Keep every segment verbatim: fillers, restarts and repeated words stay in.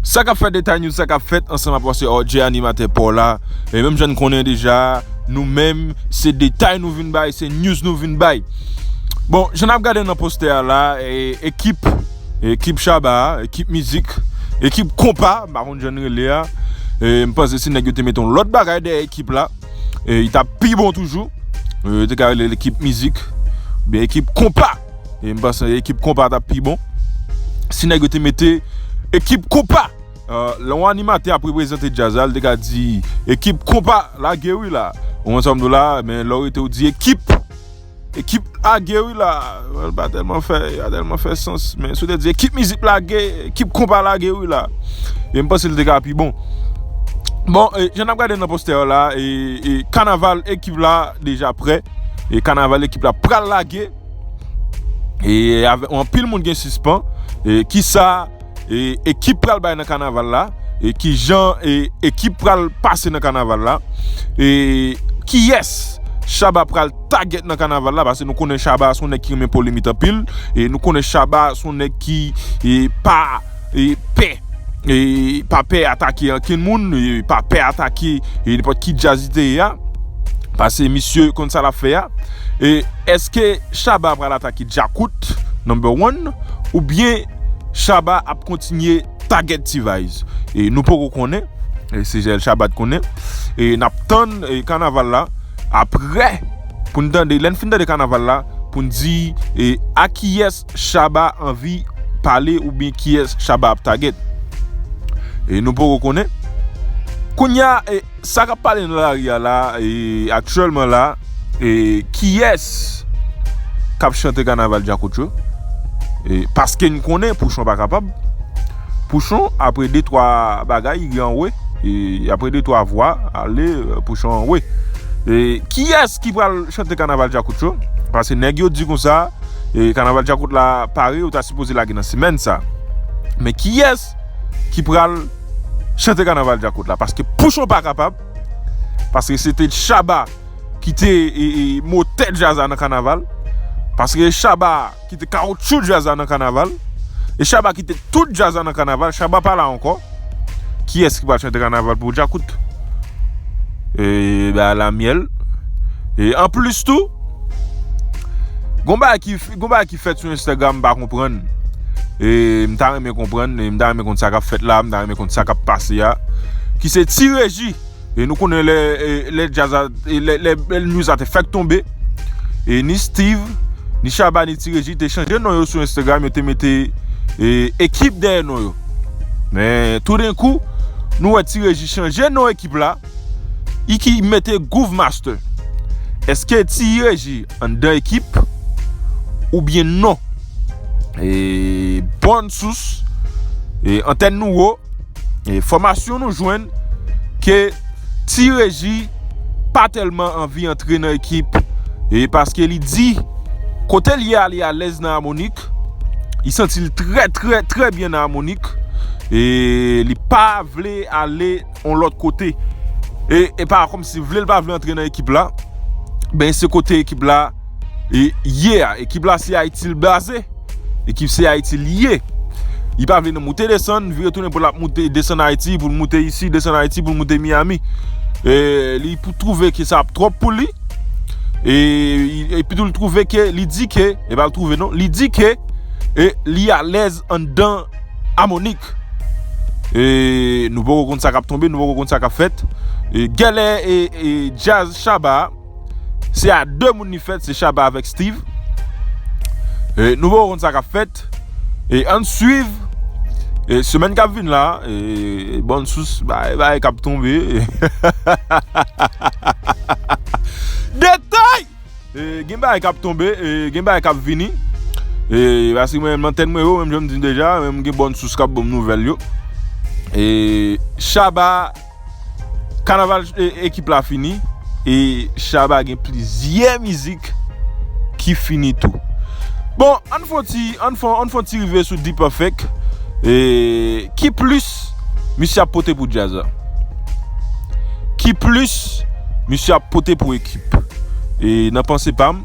Sa k ap fèt, Detay News, sa k ap fèt ansanm ak Pastor R J, animatè pa w la. E menm jan n konnen deja, nou menm, se detay nou vin bay, se news nou vin bay. Bon, jan n ap gade nan postè a la, e, ekip, ekip Shabba a, ekip mizik, ekip konpa, m pa konn jan n rele a. E, m panse si nèg yo te mete yon lòt bagay dèyè ekip la, e, li t ap pi bon toujou. E, yo te ka rele l ekip mizik, oubyen ekip konpa. E m panse ekip konpa t ap pi bon. Si nèg yo te mete ekip konpa, e, lè yon animatè ap reprezante djaz la, li te ka di, ekip konpa lage wi la. Ou konprann sa m di w la, men lè w rete w di ekip, ekip lage wi la. Li pa tèlman fè, li pa tèlman fè sans. Men si w te di ekip mizik lage, ekip konpa lage wi la. E m panse li te ka pi bon. Bon, e, jan n ap gade nan postè a la, e, e, kanaval ekip la deja prè. E kanaval ekip la pral lage. E avè, anpil moun gen sispann. E kisa, e, ekip pral bay nan kanaval la? E kijan, e, ekip pral pase nan kanaval la? E kiyès Shabba pral tagèt nan kanaval la? Paske nou konnen Shabba se yon nèg ki renmen polemik anpil. E nou konnen Shabba se yon nèg ki, e, pa, e, pè. E pa pè atake ankenn moun, e pa pè atake, e, nenpòt ki djaz li te ye a. Paske misye konn sa l ap fè a. E èske Shabba pral atake Djakout, number one, oubyen Shabba ap kontinye tagèt T-Vice? E nou poko konnen. E se sèl Shabba t konnen. E n ap tann, e, kanaval la. Apre, pou n tande, lè n fin tande kanaval la, pou n di, e, a kiyès Shabba anvi pale oubyen kiyès Shabba ap tagèt. E nou poko konnen. Kounye a, e, sa k ap pale nan lari a la, e, aktyèlman la, e, kiyès k ap chante kanaval Djakout yo? E, paske n konnen Pouchon pa kapab. Pouchon, apre de twa bagay, li anwe. E apre de twa vwa, ale, e, Pouchon anwe. E kiyès ki pral chante kanaval Djakout yo? Paske nèg yo di konsa, e kanaval Djakout la pare, yo ta sipoze lage nan semèn sa. Men kiyès ki pral chante kanaval Djakout la? Paske Pouchon pa kapab. Paske se te Shabba ki te, e, e, motè djaz la nan kanaval. Paske Shabba ki te kawoutchou djaz la nan kanaval. E Shabba ki te tout djaz la nan kanaval. Shabba pa la ankò. Kiyès ki pral chante kanaval pou Djakout? E, ba la myèl. E anplis tou, gon bagay ki, gon bagay ki fèt sou Instagram, m pa konprann. E m ta renmen konprann, e m ta renmen konn sa k ap fèt la, m ta renmen konn sa k ap pase a. Ki se Ti Reji. E nou konnen lè, e, lè djaz la, e lè, lè, lè news la te fèk tonbe, e ni Steve, ni Shabba, ni Ti Reji te chanje non yo sou Instagram, yo te mete, e, ekip dèyè non yo. Men toudenkou, nou wè Ti Reji chanje non ekip la, li ki mete Groove Master. Èske Ti Reji anndan ekip oubyen non? E, bòn sous, e, antèn nou wo, e, enfòmasyon nou jwenn ke Ti Reji pa tèlman anvi antre nan ekip, e, paske li di kote l ye a, li alèz nan Amonik, li santi l trè, trè, trè byen nan Amonik, e li pa vle ale yon lòt kote. E, e pa kòmsi vle l pa vle antre nan ekip la, ben se kote ekip la, e, ye a. Ekip la se Ayiti l baze. Ekip se Ayiti li ye. Li pa vle nan moute desann, vire tounen pou l ap moute desann Ayiti, pou l moute isi, desann Ayiti, pou l moute Miami. E, li pou twouve ke sa ap twòp pou li. E, epi tou l twouve ke, li di ke, e pa l twouve non, li di ke, e, li alèz anndan Amonik. E, nou poko konn sa k ap tonbe, nou poko konn sa k ap fèt. E, genlè, e, e, djaz Shabba, se a de moun li fèt, se Shabba avèk Steve. E, nou poko konn sa k ap fèt. E, ann swiv. E, semèn k ap vin la, e, bòn sous, bay, bay k ap tonbe. Detay! E, gen bagay k ap tonbe, e, gen bagay k ap vini. E, paske mwen menm, antèn mwen yo, menm jan m di deja, menm gen bòn sous k ap ban m nouvèl yo. E, Shabba, kanaval, e, ekip la fini. E Shabba gen plizyè mizik ki fini tou. Bon, ann fè yon ti, ann fè, ann fè yon ti rive sou D-Perfect. E, ki plis misye ap pote pou djaz la? Ki plis misye ap pote pou ekip? E nan panse pa m,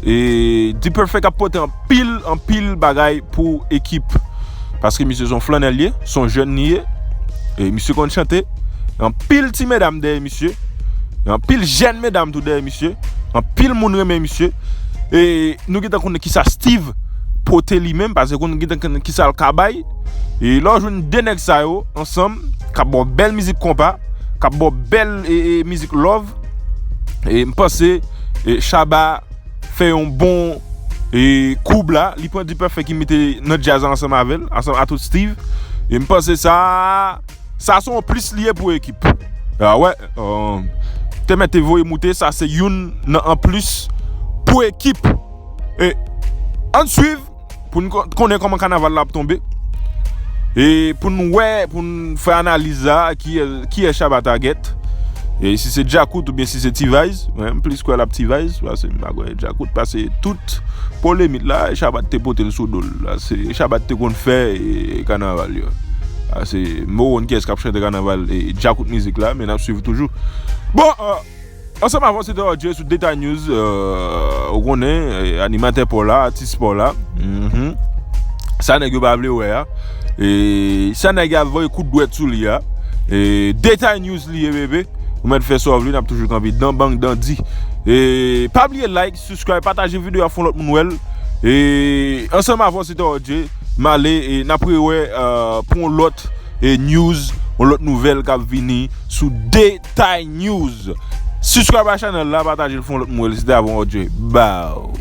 e D-Perfect ap pote anpil, anpil bagay pou ekip. Paske misye se yon flannèl li ye, se yon jèn li ye. E misye konn chante. Anpil ti medam dèyè misye. Anpil jèn medam tou dèyè misye. Anpil moun renmen misye. E nou gentan konnen kisa Steve pote li menm, paske nou gentan konnen kisa l ka bay. E lè w jwenn de nèg sa yo ansanm, k ap ba w bèl mizik konpa, k ap ba w bèl e, e, mizik love, e m panse e, Shabba fè yon bon e, koub la. Li pran D-Perfect, li mete nan djaz la ansanm avè l, ansanm a tout Steve. E m panse sa, sa se yon plis li ye pou ekip. A wè, um, te mèt te voye moute, sa se youn nan an plis pou ekip. E ann swiv pou n ko- konnen kòman kanaval la ap tonbe. E pou n wè, pou n fè analiz la, kiyès, kiyès Shabba target. E si se Djakout oubyen si se T-Vice, mwen m plis kwè l ap T-Vice, paske m pa kwè Djakout pase tout polemik la, Shabba te pote l sou do l. Paske Shabba te konn fè e, kanaval yo. Paske m pa konn kiyès k ap chante kanaval e Djakout mizik la, men n ap swiv toujou. Bon, euh, ansanm avè w, se te R J sou Detay News, euh, ou konnen, eh, animatè pa w la, atis pa w la. Mhm. Sa nèg yo pa vle wè a. E sa nèg yo ap voye kout dwèt sou li a. E Detay News li ye, bebe. Ou mèt fè sa w vle, n ap toujou kanpe dan bang dan di. E pa bliye like, subscribe, pataje videyo a, fè yon lòt moun wè l. E ansanm avè w, se te R J. M ale e n ap rewè, euh, pou yon lòt e news, yon lòt nouvèl k ap vini sou Detay News. Subscribe a chanèl la, pataje l, fè yon lòt moun wè l, se te avè w, R J. Bow.